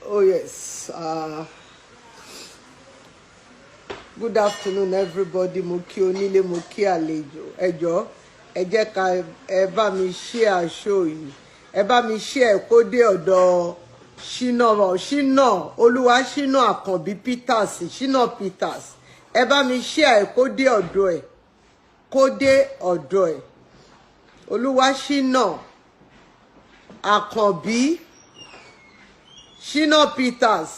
Oh yes. Good afternoon, everybody. Mo kí onílé, mo kí àlejò. Ẹ jọ̀ọ́, ẹ jẹ́ ká ẹ bá mi share show yìí. Ẹ bá mi share kó dé ọ̀dọ̀ Ṣínà Ṣínà Olúwa Ṣínà Àkànbí Peters, Ṣínà Peters. Ẹ bá mi share kó dé ọ̀dọ̀ ẹ̀. Kó dé ọ̀dọ̀ ẹ̀. Olúwa Ṣínà Àkànbí Ṣínà Peters,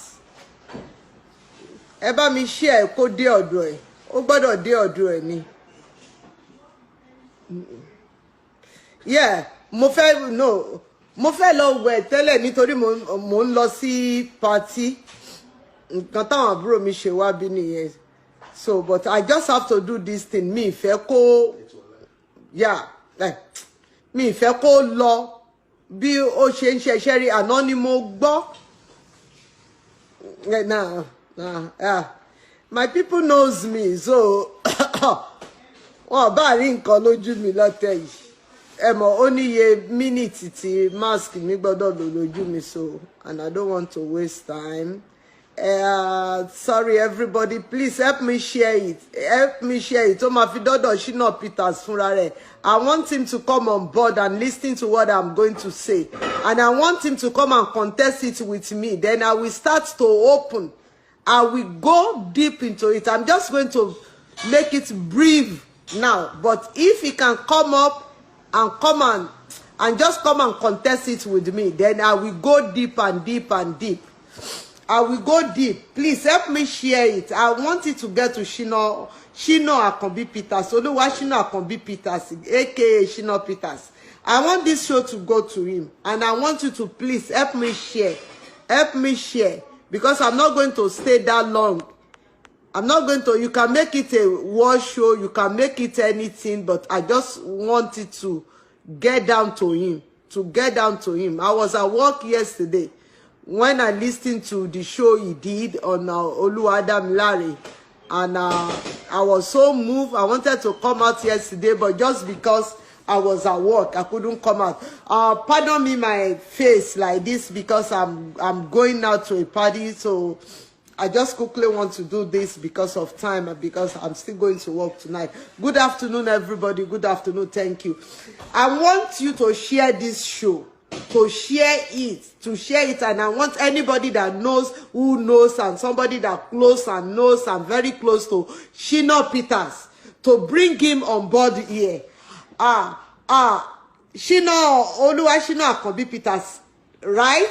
ẹ bá mi share kó dé ọ̀dọ̀ ẹ̀. Ó gbọ́dọ̀ dé ọ̀dọ̀ ẹ̀ ni. Yeah, mo fẹ́, no, mo fẹ́ lọ wẹ̀ tẹ́lẹ̀ nítorí mo ń lọ sí party. Nǹkan táwọn àbúrò mi ṣe wá bí nìyẹn. So, but I just have to do this thing. Mi ì fẹ́ kó, yeah, mi ì fẹ́ kó lọ bí ó ṣe ń ṣe iṣẹ́ rí. Àná ni mo gbọ́. Nah, yeah. My people knows me, so wọn bá rí nǹkan lójú mi lọ́tẹ̀ yìí. Ẹ mọ̀, ó níye minute tí mask mi gbọ́dọ̀ lò lójú mi, so, and I don't want to waste time. Sorry everybody, please help me share it. Help me share it. Ó máa fi dọ́dọ̀ Shina Peters fúnra rẹ̀. I want him to come on board and listen to what I'm going to say. And I want him to come and contest it with me. Then I will start to open. I will go deep into it. I'm just going to make it brief now. But if he can come up and come and just come and contest it with me, then I will go deep and deep and deep. I will go deep. Please help me share it. I want it to get to Shina, Shina Akanbi Peters, Oluwa Shina Akanbi Peters, aka Shina Peters. I want this show to go to him, and I want you to please help me share. Help me share, because I'm not going to stay that long. I'm not going to, you can make it a war show, you can make it anything, but I just want it to get down to him, to get down to him. I was at work yesterday when I listened to the show he did on Oluwadamilare, and I was so moved. I wanted to come out yesterday, but just because I was at work, I couldn't come out. Pardon me my face like this, because I'm going out to a party, so I just quickly want to do this because of time and because I'm still going to work tonight. Good afternoon, everybody. Good afternoon. Thank you. I want you to share this show, to share it, to share it. And I want anybody that knows, who knows, and somebody that close and knows and very close to Shina Peters, to bring him on board here. Shina, Oluwa Shina Akanbi Peters, right?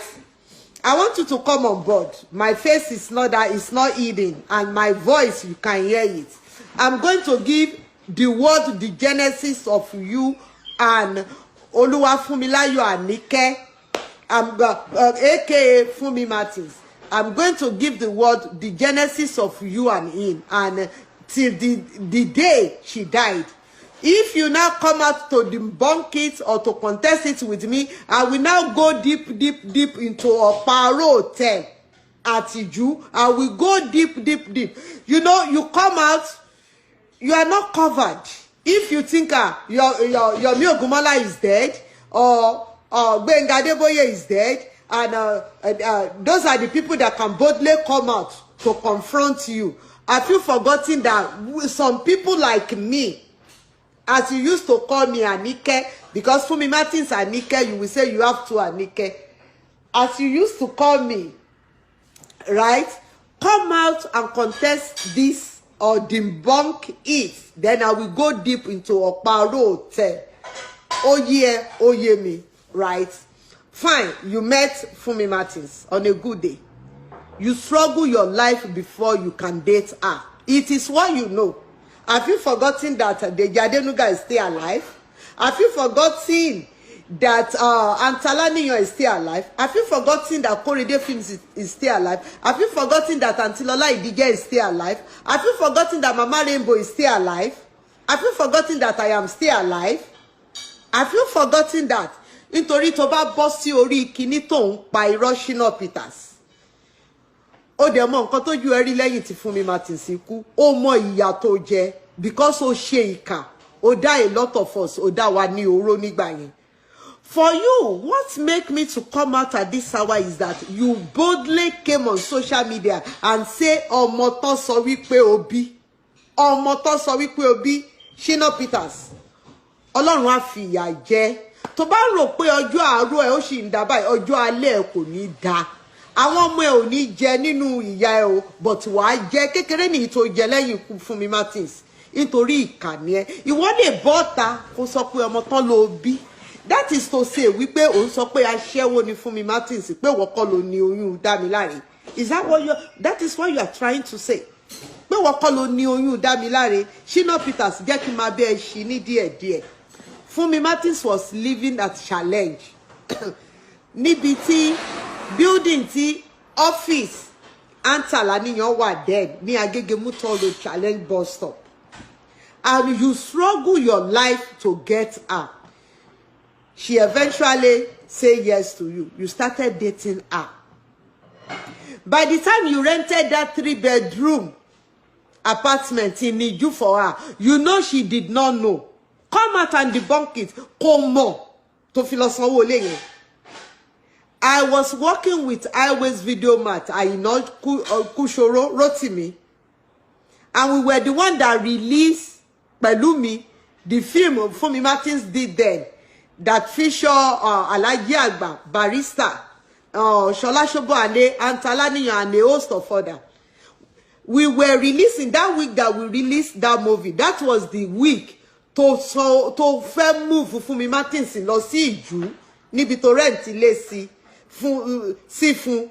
I want you to come on board. My face is not that, it's not hidden, and my voice, you can hear it. I'm going to give the word, the genesis of you and Oluwafunmilayo Anike, aka Funmi Martins. I'm going to give the word, the genesis of you and him, and till the day she died. If you now come out to debunk it or to contest it with me, I will now go deep, deep, deep into Oparo Hotel Atiju. I will go deep, deep, deep. You know, you come out, you are not covered. If you think your Yomi Ogunmola is dead, or Gbenga Adeboye is dead, and those are the people that can boldly come out to confront you. Have you forgotten that some people like me, as you used to call me Anike, because Funmi Martins Anike, you will say you have two Anike. As you used to call me, right? Come out and contest this or debunk it. Then I will go deep into Oparo Hotel. Oh yeah, oh yeah me, right? Fine, you met Funmi Martins on a good day. You struggle your life before you can date her. It is what you know. Have you forgotten that Deji Adenuga is still alive? Have you forgotten that Antalaniyan is still alive? Have you forgotten that Korede Films is still alive? Have you forgotten that Aunty Lola Idije is still alive? Have you forgotten that Mama Rainbow is still alive? Have you forgotten that I am still alive? Have you forgotten that? Nítorí tó bá bọ́ sí orí kinní tó ń pa irọ́, Shina Peters, ó dẹ̀ mọ nǹkan tójú ẹ rí lẹ́yìn tí Fúnmi Martins kú. Ó mọ ìyà tó jẹ because ó ṣe ìkà. Ó dá a lot of us, ó dá wa ní oró nígbà yẹn. For you, what make me to come out at this hour is that you boldly came on social media and say ọmọ tó sọ wípé o bí, ọmọ tó sọ wípé o bí, Shina Peters, Ọlọ́run á fi ìyà jẹ. Tó bá rò pé ọjọ́ àárọ̀ ẹ̀ ó sì ń dá báyìí, ọjọ́ alẹ́ ẹ̀ kò ní da. Àwọn ọmọ ẹ̀ ò ní jẹ nínú ìyà ẹ̀ o, but wàá jẹ kékeré nìyí tó jẹ lẹ́yìn ikú Fúnmi Martins, nítorí ìkànnì ẹ. Ìwọ lè bọ́ta kó sọ pé ọmọ tán ló bí. That is to say wípé òun sọ pé aṣẹ́wó ni Fúnmi Martins, pé ìwọ kọ́ ló ní oyún Dámiláre. Is that what you that is what you are trying to say? Pé ìwọ kọ́ ló ní oyún Dámiláre. Shina Peters, jẹ́ kí n máa bẹ́ ẹ ṣí ní díẹ̀díẹ̀. Fúnmi Martins was living at Challenge, níbi tí building tí office Antala níyan wà then ní Agege Mutor Road, Challenge bus stop, and you struggle your life to get her. She eventually say yes to you. You started dating her. By the time you rented that 3-bedroom apartment in Iju for her, you know she did not know. Come out and debunk it. Kò mọ̀ tó fi lọ sanwó ilé yẹn. I was working with Highways Video Mart, Aina Kushoro Rotimi, and we were the one that released Pelumi, the film Funmi Martins did then, that feature Alhaji Agba, Barrister, Shola Sobowale, Antalaniyan, and a host of other. We were releasing that week that we released that movie. That was the week tó sọ tó fẹ́ move Fúnmi Martins lọ sí Ìjú, níbi tó rent ilé sí fún sí fún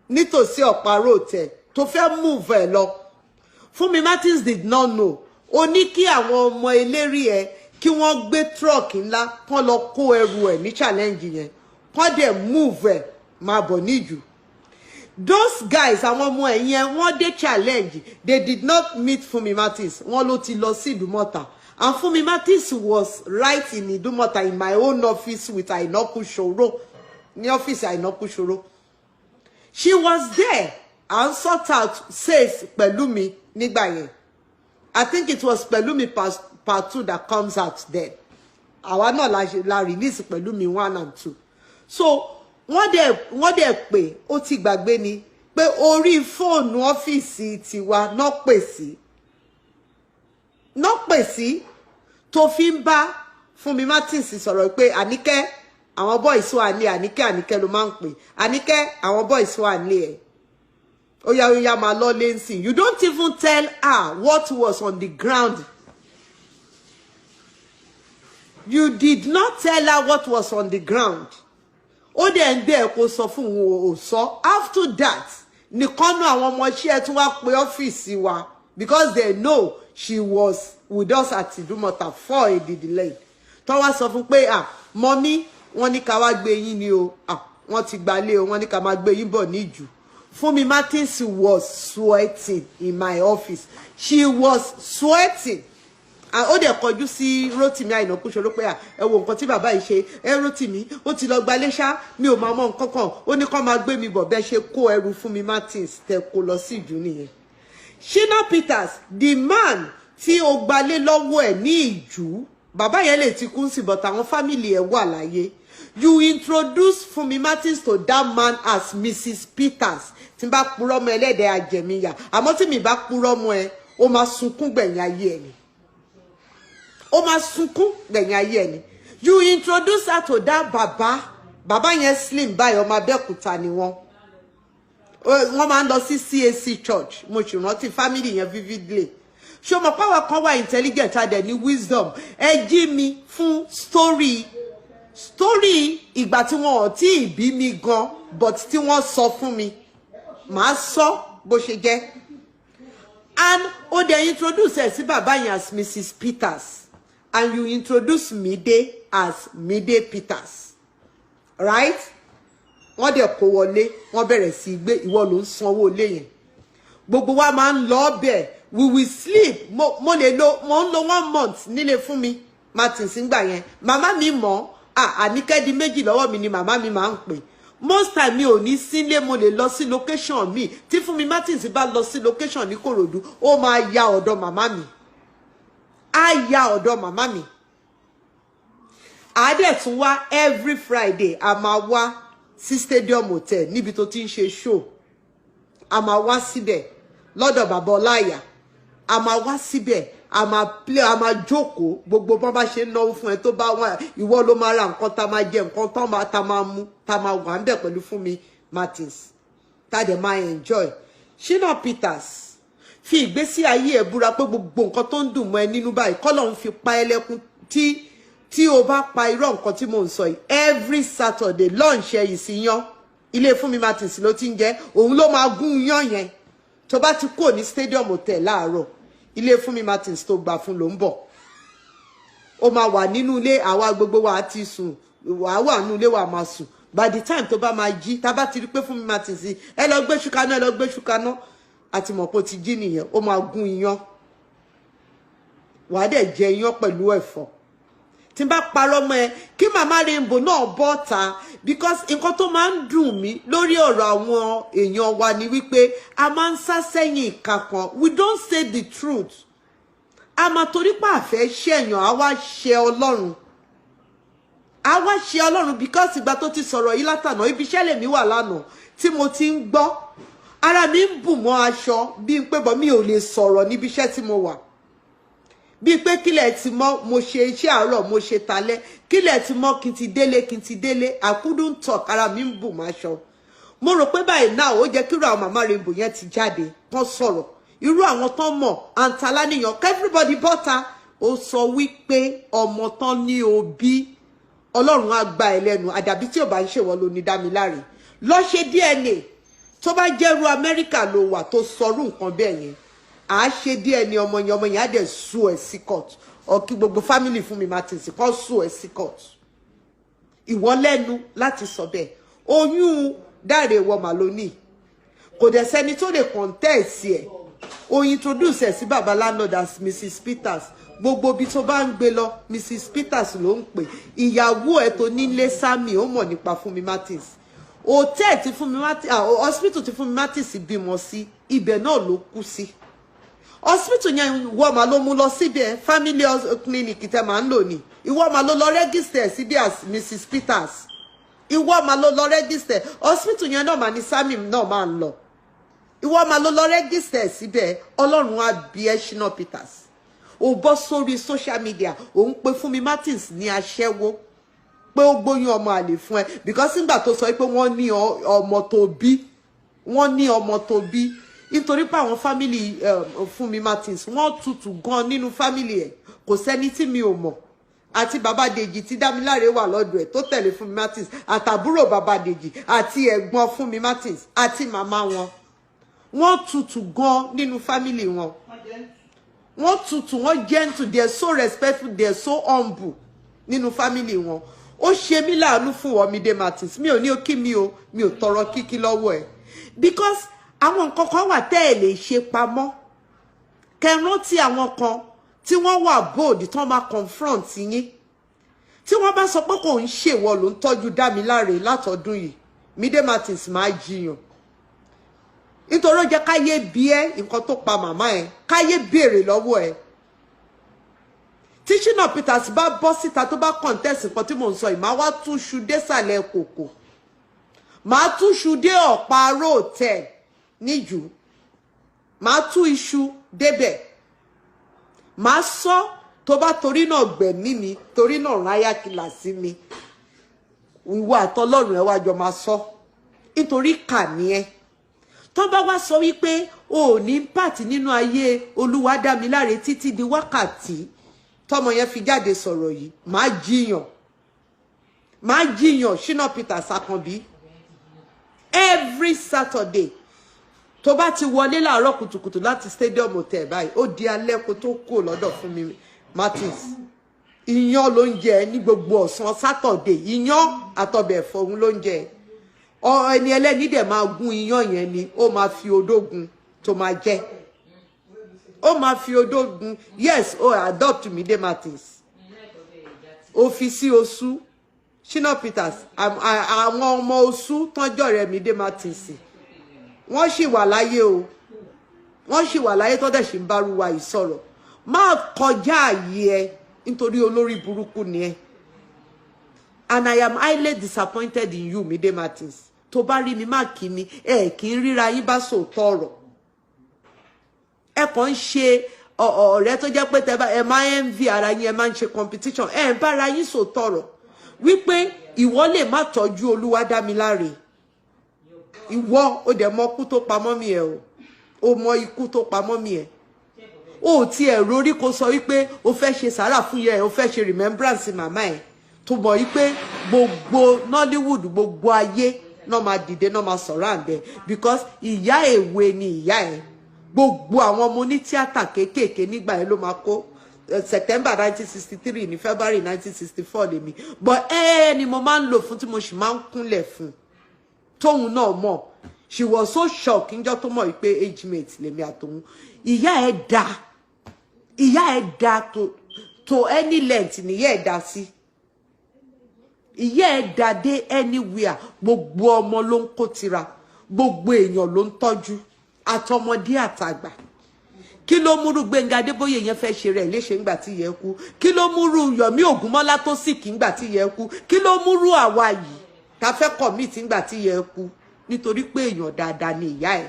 nítòsí Ọ̀pá Hotel tó fẹ́ move ẹ̀ lọ. Fúnmi Martins did not know. Ó ní kí àwọn ọmọ eléré ẹ kí wọ́n gbé truck ńlá kán lọ kó ẹrù ẹ̀ ní Challenge yẹn, kán dẹ̀ move ẹ̀ máa bọ̀ níjù. Those guys, àwọn ọmọ ẹ̀ yẹn, wọ́n dé Challenge, they did not meet Fúnmi Martins. Wọ́n ló ti lọ sí Ìdúmọ̀tà, and Fúnmi Martins was right in Ìdúmọ̀tà in my own office with Aina Kushoro, ní ọ́fíìsì Aina Kushoro. She was there and sort out sales Pẹ̀lúmi nígbà yẹn. I think it was Pẹ̀lúmi part two that comes out then. Àwa náà la ṣe la release Pẹ̀lúmi 1 and 2. So wọ́n dẹ̀ pé ó ti gbàgbé ni pé orí fóònù ọ́fíìsì tiwa náà pè sí tó fi ń bá Fúnmi Martins sọ̀rọ̀ pé Àníkẹ́, àwọn boys wà ní Àníkẹ́, Àníkẹ́ ló máa ń pè, Àníkẹ́, àwọn boys wà ní ẹ̀, ó yá, ó yá, máa lọ lẹ́sìn. You don't even tell her what was on the ground. You did not tell her what was on the ground. Ó dẹ̀ ń gbé ẹ̀ kó sọ fún òun, ò sọ. After that nìkan náà, àwọn ọmọọṣẹ́ ẹ̀ tún wá pe ọ́fíìsì wa because they know she was with us at Idumota for a delay, tó wá sọ fún pé, "Ah, mummy, wọ́n ní ká wá gbé yín ni o. Ah, wọ́n ti gbalé o, wọ́n ní ká máa gbé yín bọ̀ níjù." Fúnmi Martins was sweating in my office. She was sweating. Ó dẹ̀ kọjú sí Rótìmí Àìná Kúṣọrọ pé, "Ẹ wo nǹkan tí bàbá yìí ṣe ẹ. Rótìmí, ó ti lọ gbalé ṣá, mi ò máa mọ nǹkan kan, ó ní kó máa gbé mi bọ̀." Bẹ́ẹ̀ ṣe kó ẹrù Fúnmi Martins tẹ kó lọ sí Ìjú nìyẹn. Shina Peters, the man tí ó gbalé lọ́wọ́ ẹ̀ ní Ìjú, bàbá yẹn lè ti kú sí, but àwọn family ẹ̀ wà láyé. You introduce Fúnmi Martins to that man as Mrs. Peters. Tí n bá purọ́ mọ́, ẹlẹ́dẹ̀ẹ́ ajẹ̀míyà, àmọ́ tí mi bá purọ́ mọ́ ẹ, ó máa sunkún gbẹ̀yìn ayé ẹ̀ ni, ó máa sunkún gbẹ̀yìn ayé ẹ̀ ni. You introduce her to that bàbá. Bàbá yẹn slim báyìí, ọmọ Abẹ́òkúta ni wọ́n. Wọ́n máa ń lọ sí CAC church. Mo sì rántí family yẹn vividly. Ṣé o mọ̀ pé àwọn kan wà intelligent, a dẹ̀ ní wisdom? Ẹ jí mi fún story story ìgbà tí wọn ò tí ì bí mi gan, but tí wọ́n sọ fún mi, màá sọ bó ṣe jẹ́. And ó dẹ̀ introduce ẹ̀ sí bàbá yẹn as Mrs. Peters, and you introduce Mide as Mide Peters, right? Wọ́n dẹ̀ kó wọlé, wọ́n bẹ̀rẹ̀ sí í gbé. Ìwọ ló ń sanwó ilé yẹn. Gbogbo wa máa ń lọ bẹ̀. We will sleep. Mo lè lo, mo ń lo one month nílé Fúnmi Martins ngbà yẹn. Màmá mi mọ̀. Ah, Àníkẹ́ di méjì lọ́wọ́ mi ni màmá mi máa ń pè. Most time mi ò ní sílé, mo lè lọ sí location mi. Tí Fúnmi Martins bá lọ sí location ní Kòròdú, ó máa ya ọ̀dọ̀ màmá mi, á ya ọ̀dọ̀ màmá mi. A dẹ̀ tún wá every Friday, a máa wá sí Stadium Hotel níbi tó ti ń ṣe show. A máa wá síbẹ̀ lọ́dọ̀ bàbá Ọláìyá. A máa wá síbẹ̀, a máa play, a máa jókòó. Gbogbo bọ́n bá ṣe ń náwó fún ẹ, tó bá wà, ìwọ ló máa ra nǹkan tá máa jẹ, nǹkan tán máa tá máa mú, tá máa wà ń bẹ̀ pẹ̀lú Fúnmi Martins, tá dẹ̀ máa enjoy. Shina Peters, fi ìgbésí ayé ẹ búra pé gbogbo nǹkan tó ń dùn mọ́ ẹ nínú báyìí, kọ́lọ́run fi pa ẹ́ lẹ́kún tí o bá pa irọ́ nǹkan tí mò ń sọ yìí. Every Saturday, lunch ẹ yìí sí yán, ilé Fúnmi Martins ló ti ń jẹ. Òun ló máa gún yán yẹn. Tó bá ti kúrò ní Stadium Hotel láàárọ̀, ilé Fúnmi Martins tó gbà fún ló ń bọ̀. Ó máa wà nínú ilé, àwa gbogbo wa ti sùn, wàá wà nínú ilé, wa máa sùn. By the time tó bá máa jí, tá bá ti rí pé Fúnmi Martins, "Ẹ lọ gbé ṣúkà náà, ẹ lọ gbé ṣúkà náà," àti mọ̀ pé ó ti jí nìyẹn. Ó máa gún iyán, wàá dẹ̀ jẹ iyán pẹ̀lú ẹ̀fọ́. Tí n bá parọ́ mọ́ ẹ, kí màmá Rainbow náà bọ́ ta, because nǹkan tó máa ń dùn mí lórí ọ̀rọ̀ àwọn èèyàn wa ni wípé a máa ń sá sẹ́yìn ìka kan. We don't say the truth. A máa torí pé àfẹ́ ṣẹ̀yàn, a wá ṣe Ọlọ́run, a wá ṣe Ọlọ́run, because ìgbà tó ti sọ̀rọ̀ yìí látànà, ibi iṣẹ́ lèmi wà lánàá tí mo ti ń gbọ́, ara mi ń bù mọ́ aṣọ bí n pé bọ́ mi ò lè sọ̀rọ̀ níbi iṣẹ́ tí mo wà, bíi pé kílẹ̀ ti mọ́. Mo ṣe iṣẹ́ àárọ̀, mo ṣe talẹ́, kílẹ̀ ti mọ́, kí n ti délé, kí n ti délé. I couldn't talk, ara mi ń bù mọ́ aṣọ. Mo rò pé báyìí náà, ó jẹ́ kírú àwọn màmá Rainbow yẹn ti jáde kán sọ̀rọ̀, irú àwọn tán mọ̀ àǹtálá níyàn, everybody bọ́ta. Ó sọ wípé ọmọ tán ní òbí, Ọlọ́run á gba ẹ lẹ́nu, àdàbí tí ò bá ń ṣèwọ́ ló ní Dámiláre. Lọ ṣe DNA. Tó bá jẹ́rú Amẹ́ríkà ló wà tó sọrú nǹkan bẹ́ẹ̀ yẹn, à á ṣe DNA ọmọ yẹn, ọmọ yẹn á dẹ̀ sue ẹ̀ sí court, or kí gbogbo family Fúnmi Martins kọ́ sue ẹ̀ sí court. Ìwọ lẹ́nu láti sọ bẹ́ẹ̀. Oyún Dáre wọ màlónì, kò dẹ̀ sẹ́ni tó lè contest ẹ̀. O introduce ẹ̀ sí baba landlord as Mrs Peters. Gbogbo ibi tó bá ń gbé lọ, Mrs Peters ló ń pè. Ìyàwó ẹ̀ tó nílé Sami, ó mọ̀ nípa Fúnmi Martins. Hotel tí Fúnmi Martins, hospital tí Fúnmi Martins bímọ sí, ibẹ̀ náà ló kú sí. Hospital yẹn, ìwọ máa ló mú lọ síbẹ̀. Family clinic tẹ máa ń lò ní, ìwọ máa ló lọ register síbí as Mrs Peters. Ìwọ máa ló lọ register. Hospital yẹn náà máa ní Sami náà máa ń lọ. Ìwọ máa ló lọ register síbẹ̀. Ọlọ́run á bí ẹ. Shina Peters, ó bọ́ sórí social media, ó ń pe Fúnmi Martins ní aṣẹ́wó, pé ó gbóyún ọmọ àlè fún ẹ, because nígbà tó sọ pé wọ́n ní ọmọ tó bí, wọ́n ní ọmọ tó bí, nítorí pé àwọn family Fúnmi Martins, wọ́n tutù gan nínú family ẹ̀. Kò sẹ́ni tí mi ò mọ̀, àti bàbá Dèjì tí Dámiláre wà lọ́dọ̀ ẹ̀ tó tẹ̀lé Fúnmi Martins, àtàbúrò bàbá Dèjì, àti ẹ̀gbọ́n Fúnmi Martins, àti màmá wọn, wọ́n tutù gan nínú family wọn. Wọ́n tutù, wọ́n gentle, they are so respectful, they are so humble nínú family wọn. Ó ṣe mí láàánú fún Ọmídé Martins. Mi ò ní ó kí mi o, mi ò tọrọ kíkí lọ́wọ́ ẹ̀, because àwọn nǹkan kan wà tẹ́ ẹ̀ lè ṣe pamọ́. Kẹ́ rántí àwọn kan tí wọ́n wà bold, tí wọ́n máa confront yín, tí wọ́n bá sọ pé kò ń ṣèwọ ló ń tọ́jú Dámiláre látọdún yìí. Mide Martins máa jiyàn, nítorí ó jẹ́ káyé bí ẹ́ nǹkan tó pa màmá ẹ̀, káyé béèrè lọ́wọ́ ẹ̀. Tí Shina Peters bá bọ́ síta, tó bá contest nǹkan tí mò ń sọ yìí, máa wá túṣu désàlẹ̀ kòkò, máa túṣu dé ọ̀pá hotel níjù, máa tú iṣu débẹ̀, máa sọ. Tó bá torí náà gbẹ̀mí mi, torí náà ráyà kìlà sí mi, ìwọ àtọlọ́run ẹ wá jọ máa sọ, nítorí kà ní ẹ. Tó bá wá sọ wípé o ò ní pàtì nínú ayé Olúwadámiláre títí di wákàtí tọmọ yẹn fi jáde sọ̀rọ̀ yìí, máa jiyàn, máa jiyàn. Shina Peters Àkànbí, every Saturday, tó bá ti wọlé láàárọ̀ kùtùkùtù láti Stadium Hotel báyìí, ó di alẹ́ kó tó kú lọ́dọ̀ Fúnmi Martins. Iyán ló ń jẹ ní gbogbo ọ̀sán Saturday, iyán àtọbẹ̀ ẹ̀fọ́ òun ló ń jẹ. Ẹni ẹlẹ́ni dẹ̀ máa gún iyán yẹn ni, ó máa fi odó gun tó máa jẹ, ó máa fi odó gun. Yes, ó adopt Mide Martins, ó fi sí oṣù. Shina Peters, àwọn ọmọ oṣù tọ́jọ́ rẹ̀ Mide Martins, wọ́n sì wà láyé o, wọ́n sì wà láyé, tó dẹ̀ sì ń bárúwa yìí sọ̀rọ̀. Má kọjá àyè ẹ, nítorí olórí burúkú ni ẹ. And I am highly disappointed in you, Mide Martins. Tó bá rí mi, má kí mi. Ẹ kì í ríra yín bá sòótọ́ ọ̀rọ̀. Ẹ kàn ń ṣe ọ̀rẹ́ tó jẹ́ pé tẹ́ ẹ máa ń envy ara yín, ẹ máa ń ṣe competition. Ẹ ń bára yín sòótọ́ ọ̀rọ̀ wípé ìwọ lè má tọ́jú Olúwadámiláre. Ìwọ ó dẹ̀ mọ ikú tó pa mummy ẹ o. Ó mọ ikú tó pa mummy ẹ. O tiẹ̀ rórí kó sọ wípé o fẹ́ ṣe sàárà fún yẹ, o fẹ́ ṣe remembrance màmá ẹ, tó mọ̀ wípé gbogbo Nollywood, gbogbo ayé náà máa dìde, náà máa surround ẹ, because ìyá èwe ni ìyá ẹ. Gbogbo àwọn ọmọ onítíátà kéékèèké nígbà yẹn ló máa kó. September 1963 ní February 1964 lèmi, but ẹ ni mo máa ń lò fún, tí mo sì máa ń kúnlẹ̀ fún, tóun náà mọ̀. She was so shocked níjọ́ tó mọ̀ wípé age mate lèmi àtòun. Ìyá ẹ da, ìyá ẹ da to any length nìyá ẹ da sí. Ìyá ẹ da dé anywhere. Gbogbo ọmọ ló ń kó tira, gbogbo èèyàn ló ń tọ́jú, àtọmọdé àtàgbà. Kí ló múrú Gbẹ́ngà Adébóyè yẹn fẹ́ ṣe rẹ̀ léṣe ńgbà tí yẹ kú? Kí ló múrú Yomi Ògúnmọ́lá tó sì kí ńgbà tí yẹ kú? Kí ló múrú àwa yìí ta fẹ́ commit ńgbà tí yẹ kú? Nítorí pé èèyàn dáadáa ni ìyá ẹ̀.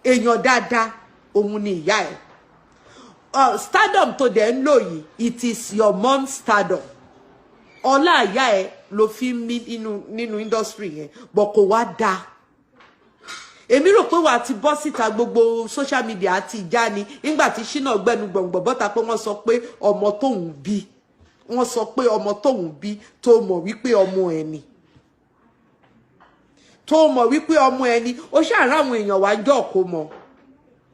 Èèyàn dáadáa òun ni ìyá ẹ̀. Stardom tó dẹ̀ ń lò yìí, it is your mom's stardom. Ọlá ìyá ẹ̀ ló fi ń mí nínú industry yẹn, but kò wá dáa. Èmi rò pé wàá ti bọ́ síta, gbogbo social media àti ìjà ni nígbà tí Ṣínà gbẹnu gbọ̀ngbọ̀n bọ́ta pé wọ́n sọ pé ọmọ tóun bí, wọ́n sọ pé ọmọ tóun bí, tó mọ̀ wípé ọmọ ẹ̀ ni, tó mọ̀ wípé ọmọ ẹ̀ ni. Ó ṣàrà àwọn èèyàn wá jọ kó mọ̀,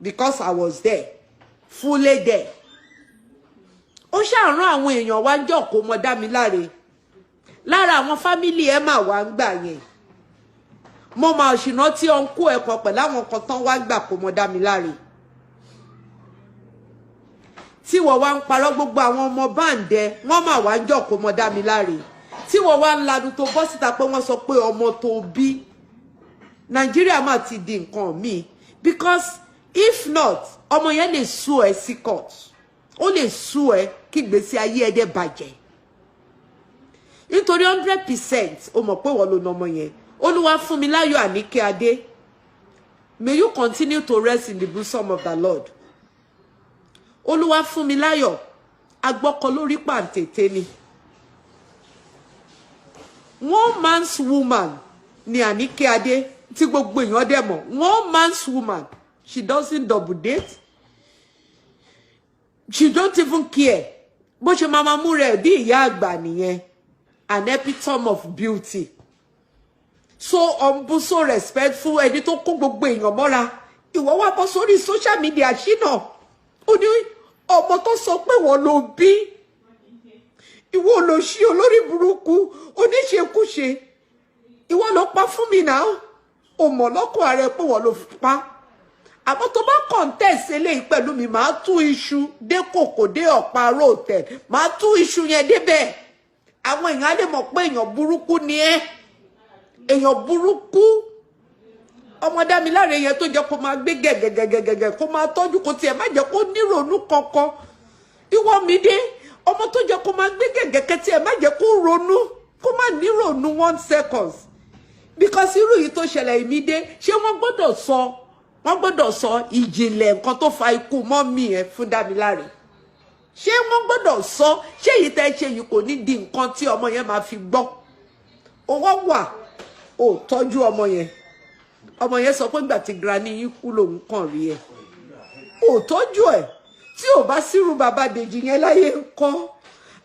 because I was there, fully there. Ó ṣàrán àwọn èèyàn wá jọ kó mọ̀. Dámiláre, lára àwọn family ẹ̀ mà wá ń gbà yẹn. Mo máa ṣìnà tí ọ̀nkú ẹ̀kọ́ pẹ̀lú àwọn kan tán wá gbà kó mọ Dámiláre, tí wọ́n wá ń parọ́. Gbogbo àwọn ọmọ báǹdẹ wọ́n mà wá ń jọ kó mọ Dámiláre, tí wọ́n wá ń lanu tó bọ́ síta pé wọ́n sọ pé ọmọ tó bí. Nàìjíríà mà ti di nǹkan míì, because if not, ọmọ yẹn lè sue ẹ sí court, ó lè sue ẹ kí ìgbésí ayé ẹ dẹ̀ bàjẹ́, nítorí 100% o mọ̀ pé wọ́n ló na ọmọ yẹn. Olúwa fún mi láyọ̀ Àníkẹ́ Adé, may you continue to rest in the bosom of the Lord. Olúwa fún mi láyọ̀, agbọ́kọ lórí pàǹtẹ̀tẹ̀ ni. One man's woman ni Àníkẹ́ Adé, tí gbogbo èèyàn dẹ̀ mọ̀. One man's woman. She doesn't double date, she don't even care. Bó ṣe máa máa mú rẹ̀ bí ìyá àgbà nìyẹn. An epitome of beauty, so humble, so respectful, ẹni tó kó gbogbo èèyàn mọ́ra. Ìwọ wá bọ́ sórí social media, ṣínà, ó ní ọmọ tó sọ pé wọ́n ló bí. Ìwọ ló ṣí olórí burúkú, oníṣekúṣe. Ìwọ ló pa fún mi náà. O mọ̀ lọ́kọ̀ ara ẹ pé wọ́n ló pa. Àmọ́ tó bá contest eléyìí pẹ̀lú mi, màá tú iṣu dé kòkò dé ọ̀pá hotel, màá tú iṣu yẹn débẹ̀. Àwọn èèyàn á lè mọ̀ pé èèyàn burúkú ni ẹ́, èèyàn burúkú. Ọmọ Dámiláre yẹn tó jẹ́ kó máa gbé gẹ̀gẹ̀gẹ̀gẹ̀gẹ̀, kó máa tọ́jú, kó tiẹ̀ má jẹ́ kó níròónú kankan. Ìwọ mi dé, ọmọ tó jẹ́ kó máa gbé gẹ̀gẹ̀, kẹ́ tiẹ̀ má jẹ́ kó ronú, kó má níròónú one seconds, because irú yìí tó ṣẹlẹ̀ ìmí dé, ṣé wọ́n gbọ́dọ̀ sọ, wọ́n gbọ́dọ̀ sọ ìjìnlẹ̀ nǹkan tó fa ikú mummy ẹ̀ fún Dámiláre? Ṣé wọ́n gbọ́dọ̀ sọ? Ṣé èyí tẹ́ ṣe yìí kò ní di nǹkan tí ọmọ yẹn máa fi gbọ́? Owó wà, ò tọ́jú ọmọ yẹn. Ọmọ yẹn sọ pé ìgbà tí granny yín kú lòun kàn rí ẹ. Ò tọ́jú ẹ̀. Tí ò bá sírú bàbá Dèjì yẹn láyé ń kọ́,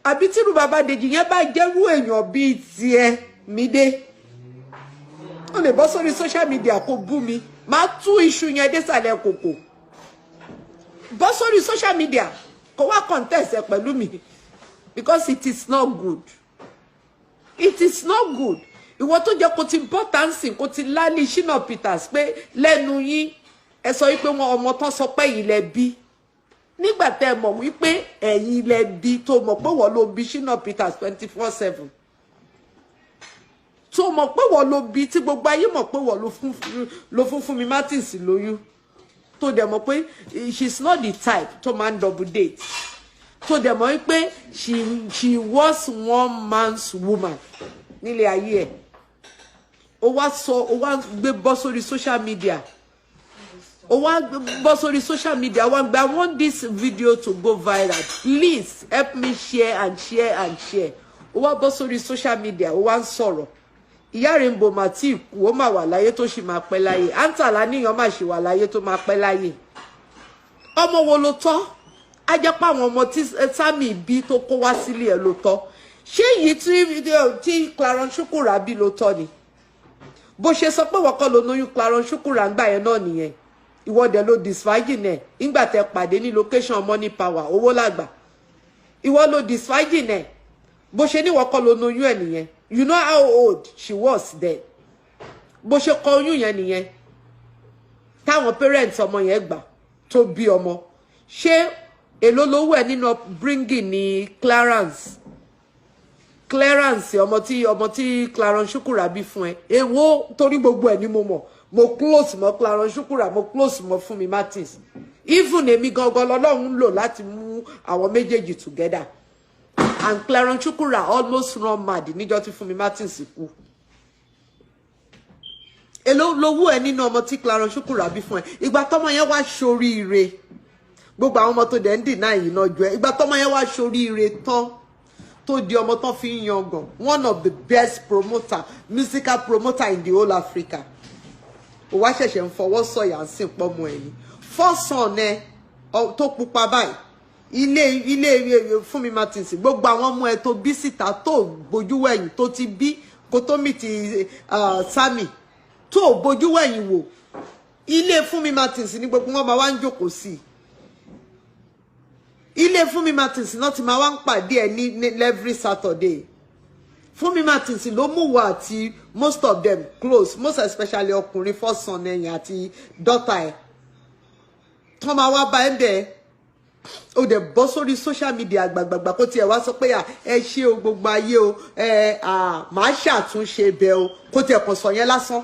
àbí tírú bàbá Dèjì yẹn bá jẹ́rú èèyàn bíi tiẹ̀ mí dé, ó lè bọ́ sórí social media kó bú mi, máa tú iṣu yẹn désàlẹ̀ kòkò. Bọ́ sórí social media kó wá contest ẹ pẹ̀lú mi, because it is not good, it is not good. Ìwọ tó jẹ́ kó ti bọ́ táǹsì, kó ti lálé Shina Peters pé lẹ́nu yín, ẹ sọ wípé wọn ọmọ tán sọ pé ẹ̀yin lẹ bí, nígbà tẹ́ ẹ mọ̀ wípé ẹ̀yin lẹ bí, tó mọ̀ pé wọ́n ló bí Shina Peters 24/7, tó mọ̀ pé wọ́n ló bí, tí gbogbo ayé mọ̀ pé wọ́n ló fún Fúnmi Martins lóyún, tó dẹ̀ mọ̀ pé she is not the type tó máa ń double date. Tó dẹ̀ mọ̀ pé she was one man's woman nílé ayé ẹ̀, ó wá sọ, ó wá gbé bọ́ sórí social media, ó wá bọ́ sórí social media, wá gbé, "I want this video to go viral, please help me share and share and share." Ó wá bọ́ sórí social media, ó wá ń sọ̀rọ̀. Ìyá Rainbow mà tí kú, ó mà wà láyé, tó sì máa pẹ́ láyé. Àǹtàlá níyàn mà sì wà láyé, tó máa pẹ́ láyé. Ọmọ wo ló tọ́? Á jẹ́ pé àwọn ọmọ tí Sami bí tó kó wá sílé ẹ̀ ló tọ́. Ṣé èyí tí Clarence Chukwura bí ló tọ́ ni? Bó ṣe sọ pé wọ́n kọ́ ló lóyún Clarence Chukwura ńgbà yẹn náà nìyẹn. Ìwọ dẹ̀ ló disvirgin ẹ̀ ńgbà tẹ pàdé ní location Money Power, owó làgbà. Ìwọ ló disvirgin ẹ̀. Bó ṣe ní wọ́n kọ́ ló lóyún ẹ̀ nìyẹn. You know how old she was then. Bó ṣe kọ oyún yẹn nìyẹn, táwọn parents ọmọ yẹn gbà tó bí ọmọ. Ṣé èló lówó ẹ nínú upbringing ní Clarence? Clarence, ọmọ tí Clarence Chukwura bí fún ẹ, èwo? Torí gbogbo ẹ ni mo mọ̀. Mo close mọ́ Clarence Chukwura, mo close mọ́ Fúnmi Martins. Even èmi gangan lọ́lọ́run ń lò láti mú àwọn méjèèjì together. And Clarence Chukwura almost run mad níjọ́ tí Fúnmi Martins kú. Èló lówó ẹ nínú ọmọ tí Clarence Chukwura bí fún ẹ? Ìgbà tọmọ yẹn wá ṣoríire, gbogbo àwọn ọmọ tó dẹ̀ ń deny yìí náà jọ ẹ. Ìgbà tọmọ yẹn wá ṣoríire tán, tó di ọmọ tán fi ń yangàn, one of the best promoter, musical promoter in the whole Africa, ó wá ṣẹ̀ṣẹ̀ ń fọwọ́ sọ̀yà ń sìn pọ́mọ ẹ̀ ní first son ẹ tó pupa báyìí. Ilé Fúnmi Martins, gbogbo àwọn ọmọ ẹ tó bí síta, tó bójú wẹ̀yìn, tó ti bí kó tó mì ti Sami, tó bójú wẹ̀yìn wò, ilé Fúnmi Martins ní gbogbo wọn máa wá ń jókòó sí. Ilé Fúnmi Martins náà ti máa wá ń pàdé ẹ ní every Saturday. Fúnmi Martins ló mú wa àti most of them close, most especially ọkùnrin first son ẹ̀yìn àti daughter ẹ̀ tán máa wá bá ẹ bẹ́ẹ̀. Ó dẹ̀ bọ́ sórí social media gbàgbàgbà, kó tiẹ̀ wá sọ pé ẹ ṣé o, gbogbo ayé o, ẹ màá ṣàtúnṣe bẹ́ẹ̀ o. Kó tiẹ̀ kàn sọ yẹn lásán,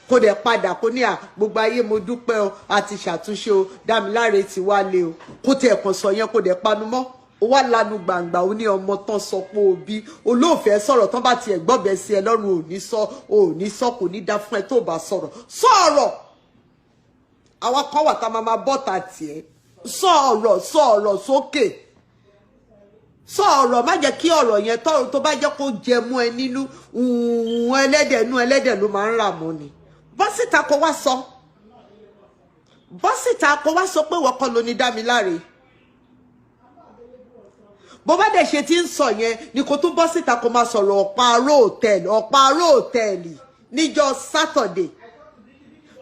kó dẹ̀ padà kó ní à, "Gbogbo ayé, mo dúpẹ́ o, àti ṣàtúnṣe o, Dámiláre ti wálé o." Kó tiẹ̀ kàn sọ yẹn, kó dẹ̀ panu mọ́. Ó wá lanu gbàǹgbà, ó ní ọmọ tán sọ pé o bí olóòfẹ́ sọ̀rọ̀ tán, bá tiẹ̀ gbọ́bẹ̀ sí ẹ lọ́rùn, ò ní sọ, ò ní sọ. Kò ní dá fún ẹ tó bá sọ̀rọ̀. Sọ̀rọ̀. Àwọn kan wà tá a máa máa bọ́ta tiẹ̀. Sọ̀rọ̀, sọ̀rọ̀ sókè, sọ̀rọ̀. Má jẹ́ kí ọ̀rọ̀ yẹn tó bá jẹ́ kó jẹ mú ẹ nínú ẹlẹ́dẹ̀, inú ẹlẹ́dẹ̀ ló máa ń rà mọ́ ni. Bọ́ síta kó wá sọ, bọ́ síta kó wá sọ pé wọ́n kọ́ ló ní Dámiláre. Bó bá dẹ̀ ṣe ti ń sọ yẹn ni kó tún bọ́ síta kó máa sọ̀rọ̀ Ọ̀pá-Aró Hotel. Ọ̀pá-Aró Hotel níjọ́ Saturday,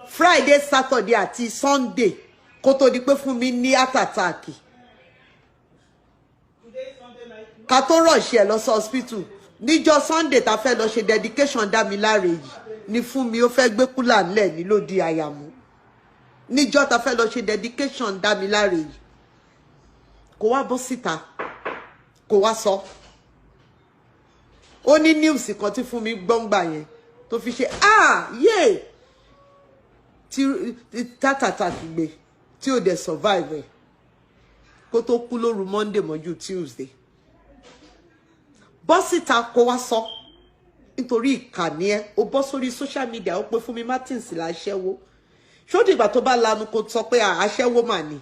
Friday, Saturday àti Sunday, kó tó di pé fún mi ní heart attack, ká tó rush ẹ̀ lọ sí hospital níjọ́ Sunday tá fẹ́ lọ ṣe dedication Dámiláre yìí ni fún mi ó fẹ́ gbé cooler ńlẹ̀ ní ló di àyàmú. Níjọ́ tá fẹ́ lọ ṣe dedication Dámiláre yìí, kó wá bọ́ síta kó wá sọ. Ó ní news kan tí fún mi gbọ́ngbà yẹn tó fi ṣe ah yé tí tátàtà gbé, tí ò dẹ̀ survive ẹ̀, kó tó kú lóru Monday mọ́jú Tuesday. Bọ́ síta kó wá sọ, nítorí ìkànnì ẹ, ó bọ́ sórí social media, ó pé Fúnmi Martins láṣẹ́wó. Ṣó dìgbà tó bá lanu kó sọ pé aṣẹ́wó mà ní,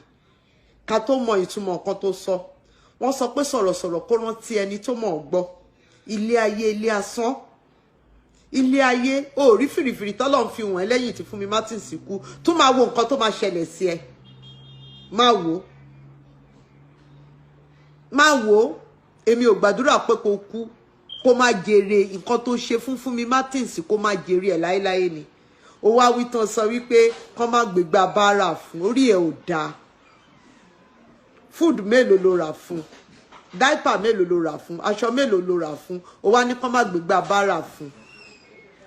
ká tó mọ ìtumọ̀ nǹkan tó sọ? Wọ́n sọ pé sọ̀rọ̀sọ̀rọ̀ kó rántí ẹni tó mọ̀ ọ́ gbọ́. Ilé ayé, ilé asán, ilé ayé. Ó rí fìrìfìrì tọ́lọ́run fi wọ̀n ẹ́ lẹ́yìn tí Fúnmi Martins kú, tó máa wo nǹkan tó máa ṣẹlẹ̀ sí ẹ. Máa wò ó, máa wò ó. Èmi ò gbàdúrà pé kó kú kó má jèrè nǹkan tó ṣe fún Fúnmi Martins, kó má jèrè ẹ̀ láéláé ni. Ó wá wí tán, sọ wípé kán má gbégbá bára fún. Orí ẹ̀ ò dáa. Food mélòó ló rà fún? Diaper mélòó ló rà fún? Aṣọ mélòó ló rà fún? Ó wá ní kán má gbégbá bára fún.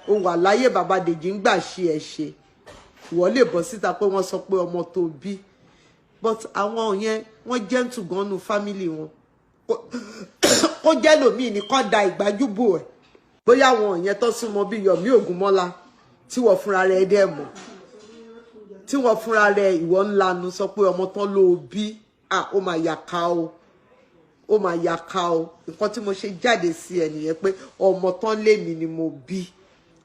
Ó wà láyé, bàbá Dèjì ń gbà ṣe ẹ ṣe. Ìwọ lè bọ́ síta pé wọ́n sọ pé ọmọ tó bí, but àwọn yẹn, wọ́n gentle gan nu family wọn. Kó jẹ́ lòmíì ní kán da ìgbájúbò ẹ̀, bóyá àwọn yẹn tó súnmọ́ bí Yomi Ògúnmọ́lá, tí wọ́n fúnra rẹ̀ dẹ̀ mọ̀, tí wọ́n fúnra rẹ̀, ìwọ ńlanu sọ pé ọmọ tán ló bí à, ó máa yà ká o. Ó máa ya ká o. Nǹkan tí mo ṣe jáde sí ẹ nìyẹn, pé ọmọ tán lémi ni mo bí,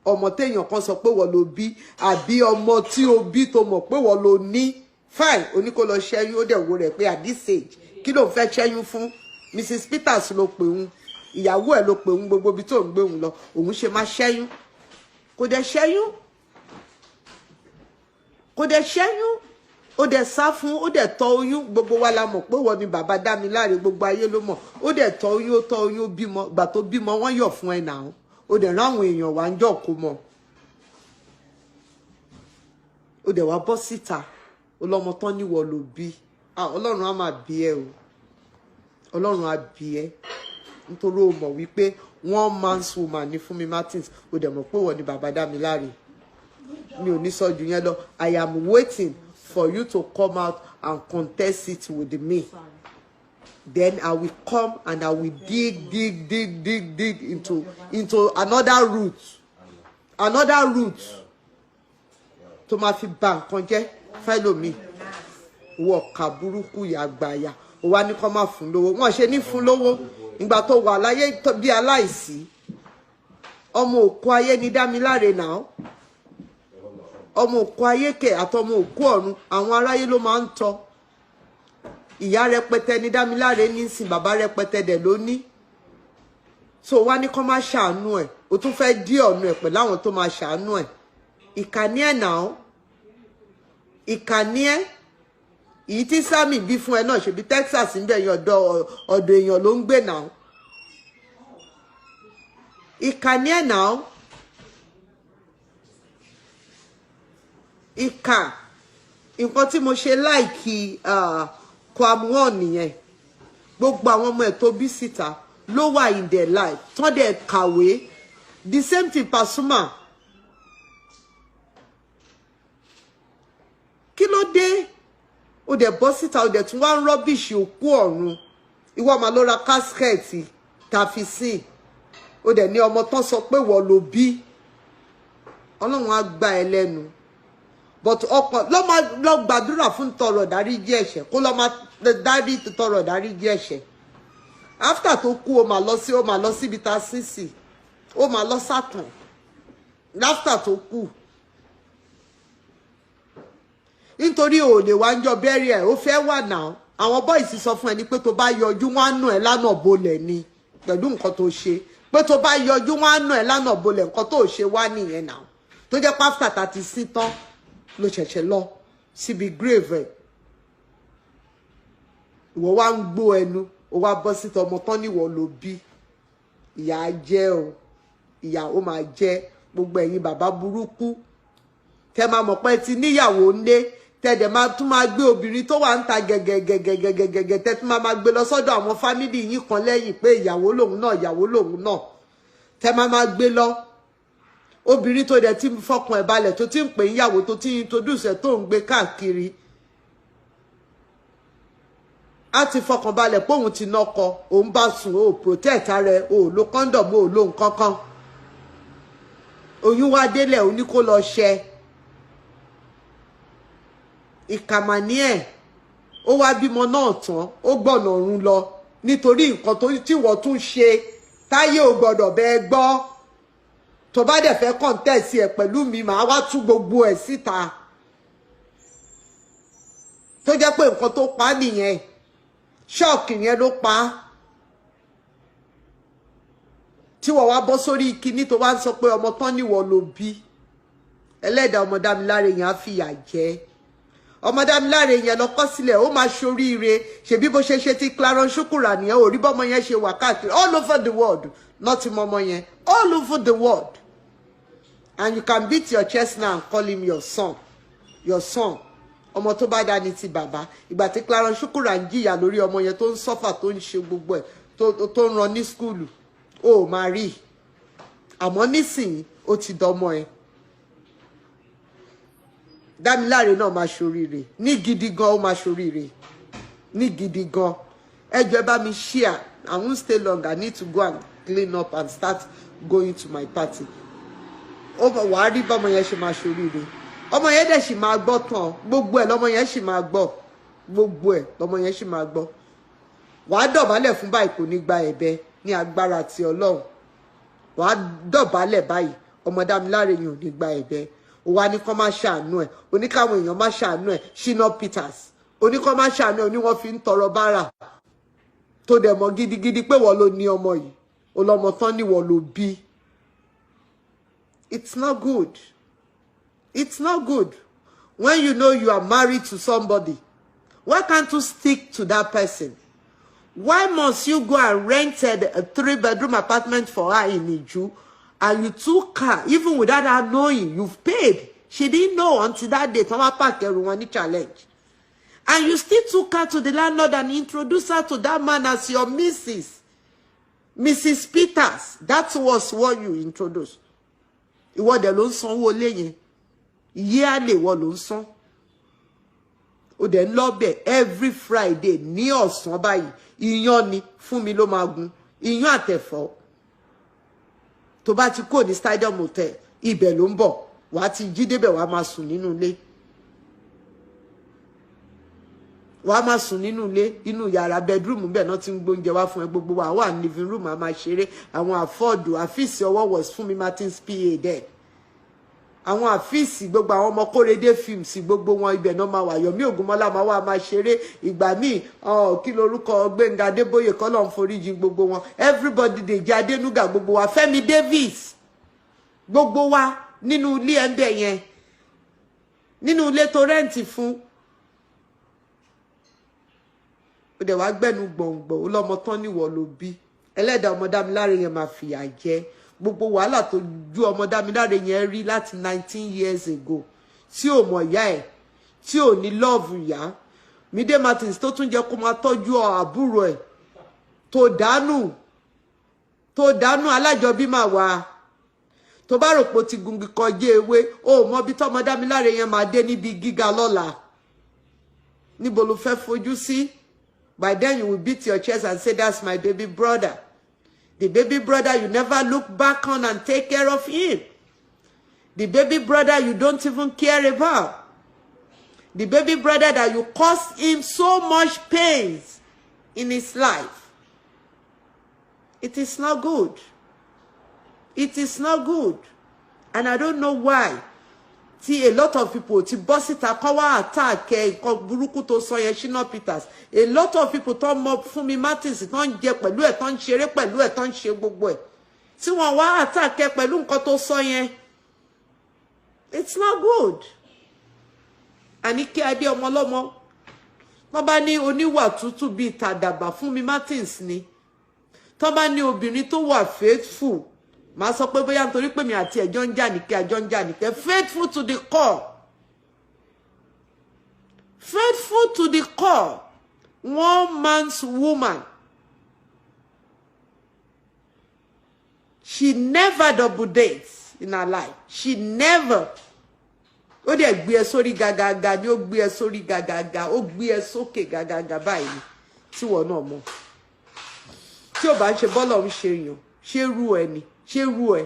ọmọ téèyàn kan sọ pé wọ́n ló bí, àbí ọmọ tí o bí tó mọ̀ pé wọ́n ló ní. Fine, oní kó lọ ṣẹ́yún. Ó dẹ̀ wo rẹ̀ pé at this age, kí ló ń fẹ́ ṣẹ́yún fún? Mrs Peters ló pè ń, ìyàwó ẹ̀ ló pè ń, gbogbo ibi tó ń gbé òun lọ, òun ṣe máa ṣẹ́yún. Kò dẹ̀ ṣẹ́yún, kò dẹ̀ ṣẹ́yún. Ó dẹ̀ sá fún, ó dẹ̀ tọ́ oyún. Gbogbo wa la mọ̀ pé wọ́n ni bàbá Dámiláre, gbogbo ayé ló mọ̀. Ó dẹ̀ tọ́ oyún, ó tọ́ oyún, ó bímọ. Gbà tó bímọ, wọ́n yọ̀ fún ẹ nàá. Ó dẹ̀ rán àwọn èèyàn wá ń jọ̀ kó mọ̀. Ó dẹ̀ wá bọ́ síta, ó lọ́mọ tán níwọ̀ ló bí. Ọlọ́run á máa bí ẹ o, Ọlọ́run á bí ẹ, nítorí ó mọ̀ wípé one man's woman ní Fúnmi Martins. Ó dẹ̀ mọ̀ pé wọ́n ni bàbá Dámiláre. Mi ò ní sọ jù yẹn lọ. I am waiting for you to come out and contest it with me. Then I will come and I will dig, dig, dig, dig, dig into another route, another route tó máa fi bà nǹkan jẹ́ fẹ́lòmíì. Wọ ọ̀kà burúkú yàgbàyà. Ó wá ní kó má fún lówó. Wọ́n ṣe ní fún lówó ìgbà tó wà láyé bí aláìsí. Ọmọ òkú ayé ni Dámiláre náà. Ọmọ òkú ayé kẹ àtọmọ òkú ọ̀run, àwọn aráyé ló máa ń tọ́. Ìyá rẹpẹtẹ ní Dámiláre ní sìn, bàbá rẹpẹtẹ dẹ̀ ló ní. So wá ní kó má ṣàánú ẹ̀, o tún fẹ́ dí ọ̀nà ẹ̀ pẹ̀lú àwọn tó máa ṣàánú ẹ̀. Ìkànnì ẹ̀ náà, ìkànnì ẹ̀. Èyí tí Sami bí fún ẹ náà, ṣebí Texas ń bẹ̀ yẹn, ọ̀dọ̀ ọ̀dọ̀ èèyàn ló ń gbé náà. Ìkànnì ẹ̀ náà, ìkà. Nǹkan tí mo ṣe like Kwam One nìyẹn. Gbogbo àwọn ọmọ ẹ̀ tó bí síta ló wà in their life, tán dẹ̀ kàwé. The same thing Pasuma. Kí ló dé? Ó dẹ̀ bọ́ síta, ó dẹ̀ tún wá ń rubbish òkú ọ̀run. Ìwọ máa lọ ra casket tàfi sí. Ó dẹ̀ ní ọmọ tán sọ pé wọ́n ló bí. Ọlọ́run á gbá ẹ lẹ́nu, but ọkàn lọ́ máa lọ gbàdúrà fún tọrọ dáríjì ẹ̀ṣẹ̀, kó lọ́ máa dárí tọrọ dáríjì ẹ̀ṣẹ̀. After tó kú, ó máa lọ sí, ó máa lọ síbi tá a sín sí, ó máa lọ sátàn after tó kú, nítorí ò lè wá ń jọ bẹ́rì ẹ̀. Ó fẹ́ wà náà. Àwọn boys sọ fún ẹni pé tó bá yọjú, wọn á nù ẹ́ lánàá bolẹ̀ ni pẹ̀lú nǹkan tó ṣe, pé tó bá yọjú, wọn á nù ẹ́ lánàá bolẹ̀. Nǹkan tó ṣe wá nìyẹn náà, tó jẹ́ pé after tá ti sí tán ló ṣẹ̀ṣẹ̀ lọ síbi grave ẹ̀. Ìwọ wá ń gbó ẹnu, ó wá bọ́ síta, ọmọ tán níwọ̀ ló bí. Ìyà á jẹ́ o, ìyà ó máa jẹ́ gbogbo ẹ̀yin bàbá burúkú tẹ máa mọ̀ pé ti níyàwó ńlé, tẹ dẹ̀ máa tún máa gbé obìnrin tó wà ń ta gẹ̀gẹ̀gẹ̀gẹ̀gẹ̀gẹ̀, tẹ tún máa gbé lọ sọ́dọ̀ àwọn family yín kan lẹ́yìn pé ìyàwó lòun náà, ìyàwó lòun náà, tẹ máa máa gbé lọ. Obìnrin tó dẹ̀ ti fọkàn ẹ̀ balẹ̀, tó ti ń pè níyàwó, tó ti ń introduce ẹ̀, tó ń gbé káàkiri, á ti fọkàn balẹ̀ pé òun ti nọkọ, òun bá sùn, ó protect ara ẹ̀, ó lo condom, ó lo nǹkan kan. Oyún wá délẹ̀, ó ní kó lọ ṣẹ. Ìkàmàní ẹ̀, ó wá bímọ náà tán, ó gbọ̀nà ọ̀run lọ nítorí nǹkan tó tí wọ́n tún ṣe táyé ò gbọ́dọ̀ bẹ́ẹ̀ gbọ́. Tó bá dẹ̀ fẹ́ contest ẹ̀ pẹ̀lú mi, màá wá tú gbogbo ẹ̀ síta, tó jẹ́ pé nǹkan tó pa á nìyẹn, shock yẹn ló pa á, tí wọ́n wá bọ́ sórí kinní tó wá ń sọ pé ọmọ tán níwọ̀ ló bí. Ẹlẹ́dàá ọmọ Dámiláre yẹn á fìyà jẹ. Ọmọ Dámiláre yẹn lọ kọ́ sílẹ̀, ó máa ṣoríire. Ṣebí bó ṣe ṣe ti Clarence Ṣukura nìyẹn, ò rí bọ́mọ yẹn ṣe wà káàkiri all over the world, not mọ́mọ́ yẹn, all over the world. And you can beat your chest now and call him your son, your son. Ọmọ tó bá dá ní ti bàbá. Ìgbà tí Clarence Ṣukura ń jìyà lórí ọmọ yẹn, tó ń suffer, tó ń ṣe gbogbo ẹ̀, tó ń ran ní school, ó máa rí. Àmọ́ nísìnyí, ó ti dọmọ ẹ̀. Dámiláre náà máa ṣoríire ní gidi gan, ó máa ṣoríire ní gidi gan. Ẹ jọ̀ọ́, ẹ bá mi share. I won't stay long. I need to go and clean up and start going to my party. Ó wàá rí bọ́mọ yẹn ṣe máa ṣoríire. Ọmọ yẹn dẹ̀ sì máa gbọ́ tán. Gbogbo ẹ̀ lọ́mọ yẹn sì máa gbọ́, gbogbo ẹ̀ lọ́mọ yẹn sì máa gbọ́. Wàá dọ̀bálẹ̀ fún báyìí, kò ní gba ẹ̀bẹ̀ ní agbára ti Ọlọ́run. Wàá dọ̀bálẹ̀ báyìí, ọmọ Dámiláre yẹn ò ní gba ẹ̀bẹ̀. Ó wá ní kán má ṣàánú ẹ̀, oníkàwọn èèyàn má ṣàánú ẹ̀. Shina Peters oníkán má ṣàánú ẹ̀, oní wọ́n fi ń tọrọ bárà, tó dẹ̀ mọ̀ gidigidi pé wọ́n ló ní ọmọ yìí, ọlọ́mọ tán ní wọ́n ló bí. It's not good. It's not good. When you know you are married to somebody, why can't you stick to that person? Why must you go and rent a three-bedroom apartment for her in Iju, and you took her even without her knowing? You've paid. She didn't know until that day. Tọ́wọ́ park ẹrù wọn ní Challenge. And you still took her to the landlord and introduced her to that man as your missus. Mrs. Peters. That was what you introduced. Ìwọ dẹ̀ ló ń sanwó ilé yẹn. Yearly, ìwọ ló ń san. Ó dẹ̀ ń lọ́bẹ̀ every Friday ní ọ̀sán báyìí. Iyán ni fún mi ló máa gun. Iyán àtẹ̀fọ́. Tó bá ti kúrò ní Stadium Hotel, ibẹ̀ ló ń bọ̀. Wàá ti jí débẹ̀, wàá máa sùn nínú ilé. Wàá máa sùn nínú ilé, inú yàrá bedroom bẹ́ẹ̀ náà ti ń gbóúnjẹ wá fún ẹ. Gbogbo wa wà ní living room, a máa ṣeré. Àwọn àfọ́ọ̀dù àfíìsì ọwọ́ was Fúnmi Martins PA there. Àwọn àfíìsì, gbogbo àwọn ọmọ Kórèdé Films, gbogbo wọn, ibẹ̀ náà máa wà. Yọ̀mí Ògúnmọ́lá máa wà, máa ṣeré. Ìgbà míì, kí lorúkọ, Gbẹ̀ngà Adébóyè, kọ́lọ̀ ń foríjì gbogbo wọn, everybody, Dèjì Adénúgà, gbogbo wa, Fẹ́mi Davis, gbogbo wa nínú ilé ẹ̀ ń bẹ̀ yẹn, nínú ilé tó rent fún. Ó dẹ̀ wá gbẹ́nu gbọ̀ngbọ̀n, ó lọ́mọ tán níwọ̀ ló bí. Ẹlẹ́dàá ọmọ Dámiláre yẹn máa fìyà jẹ. Gbogbo wàhálà tó ju ọmọ Dámiláre yẹn rí láti 19 years ago, tí ò mọ̀ ìyá ẹ̀, tí ò ní love ìyá Mide Martins, tó tún jẹ́ kó máa tọ́jú àbúrò ẹ̀, tó dànù, tó dànù. Alájọbí máa wà tó bá rò pé ó ti gungi kọjá ewé, ó mọ bí tọmọ Dámiláre yẹn máa dé níbi gíga lọ́la. Níbo ló fẹ́ fojú sí? By then you will beat your chest and say, "That's my baby brother." The baby brother you never look back on and take care of him. The baby brother you don't even care about. The baby brother that you caused him so much pains in his life. It is not good. It is not good. And I don't know why tí a lot of people ti bọ́ síta kọ́ wá attack ẹ, nǹkan burúkú tó sọ yẹn, Shina Peters. A lot of people tó mọ Fúnmi Martins, tó ń jẹ pẹ̀lú ẹ̀, tó ń ṣeré pẹ̀lú ẹ̀, tó ń ṣe gbogbo ẹ̀, tí wọ́n wá attack ẹ pẹ̀lú nǹkan tó sọ yẹn. It's not good. Àníkẹ́ Adé, ọmọ ọlọ́mọ, wọ́n bá ní oníwà tútù bíi tàdàbà, Fúnmi Martins ni. Tó bá ní obìnrin tó wà faithful, màá sọ pé bóyá nítorí pé mi àti ẹjọ́ ń jà nìkẹ́, àjọ ń jà nìkẹ́. Faithful to the core, faithful to the core, one man's woman. She never double dates in her life. She never. Ó dẹ̀ gbé ẹ sórí gàgàgà ni, ó gbé ẹ sórí gàgàgà, ó gbé ẹ sókè gàgàgà báyìí, tí wọ́n náà mọ̀. Tí ò bá ń ṣe bọ́lọ̀ ń ṣe yàn, ṣé rú ẹ ni? Ṣé rú ẹ?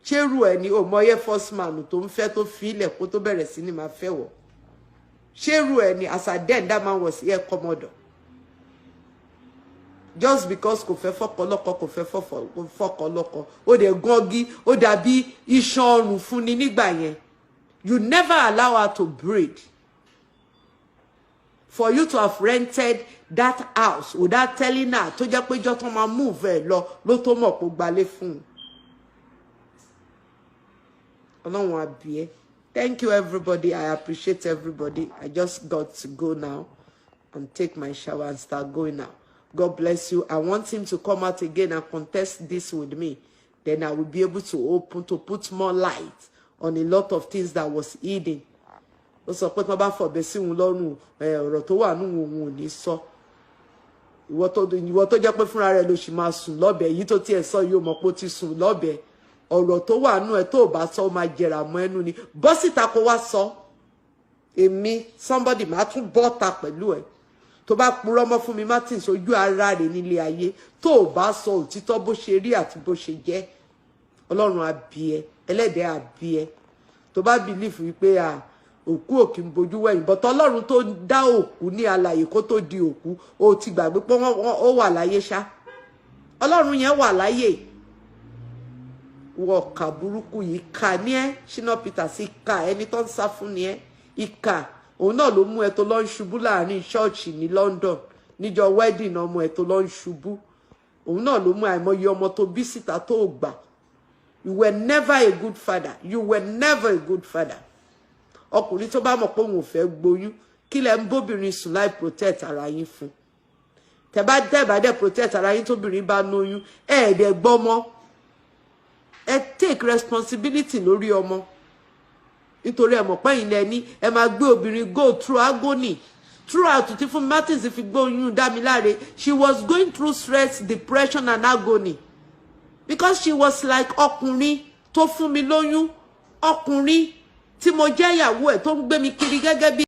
Ṣé rú ẹ ni? Ò mọ air force man tó ń fẹ́, tó fi ilẹ̀ kó tó bẹ̀rẹ̀ sí ni máa fẹ́ wọ̀. Ṣé rú ẹ ni? As at then, that man was air commodore. Just because kò fẹ́ fọ́kọ lọ́kọ, kò fẹ́ fọ́kọ lọ́kọ, ó dẹ̀ gángi, ó dàbí iṣan ọrùn fún ni nígbà yẹn. You never allow her to breathe. For you to have rented that house without telling her, tó jẹ́ pé jọ́ tó máa move ẹ̀ lọ ló tó mọ̀ kó gbalé fún un. Ọlọ́run àbí ẹ́. Thank you, everybody. I appreciate everybody. I just got to go now and take my shower and start going now. God bless you. I want him to come out again and contest this with me. Then I will be able to open, to put more light on a lot of things that was hidden. Ó sọ pé tí wọ́n bá fọ̀bẹ sí òun lọ́rùn, ọ̀rọ̀ tó wà nínú òun ò ní sọ. Ìwọ tó jẹ́ pé fúnra rẹ̀ ló sì máa sùn lọ́bẹ̀, èyí tó tiẹ̀ sọ yóò mọ̀ pé ó ti sùn lọ́bẹ̀. Ọ̀rọ̀ tó wà nínú ẹ̀ tó bá sọ, ó máa jẹrà mọ́ ẹnu ni. Bọ́ síta kó wá sọ. Èmi somebody máa tún bọ́ta pẹ̀lú ẹ̀. Tó bá purọ́ mọ́ Fúnmi Martins, ojú ara rẹ̀ nílé ayé, tó o bá sọ òtítọ́ bó ṣe rí àti bó ṣe jẹ́, Ọlọ́run á bí ẹ, ẹlẹ́dẹ̀ẹ́ á bí ẹ. Tó bá believe wípé à Òkú ò kí ń bojú wẹ̀yìn, but Ọlọ́run tó dá òkú ní alààyè kó tó di òkú, ó ti gbàgbé pé ó wà láyé ṣá. Ọlọ́run yẹn wà láyé. Wọ ọ̀kà burúkú yìí, ìkà ní ẹ́. Shina Peters sí ìkà, ẹni tó ń sá fún ni ẹ́, ìkà. Òun náà ló mú ẹ tó lọ ń ṣubú láàrin ṣọ́ọ̀ṣì ní London níjọ́ wedding ọmọ ẹ tó lọ ń ṣubú. Òun náà ló mú àìmọye ọmọ tó bí síta tó gbà. You were never a good father. You were never a good father. Ọkùnrin tó bá mọ̀ pé òun ò fẹ́ gboyún, kí lẹ ń bóbìnrin sùn láì protect ara yín fún? Tẹ bá dẹ́ bá dẹ́ protect ara yín, tóbìnrin bá lóyún, ẹ ẹ̀ dẹ̀ gbọ́mọ, ẹ take responsibility lórí ọmọ, nítorí ẹ mọ̀ pé ẹ̀yin lẹ ní ẹ máa gbé obìnrin go through agony throughout. Tí Fúnmi Martins fi gbé oyún Dámiláre, she was going through stress, depression and agony, because she was like, ọkùnrin tó fún mi lóyún, ọkùnrin tí mo jẹ́ ìyàwó ẹ̀, tó ń gbé mi kiri gẹ́gẹ́ bí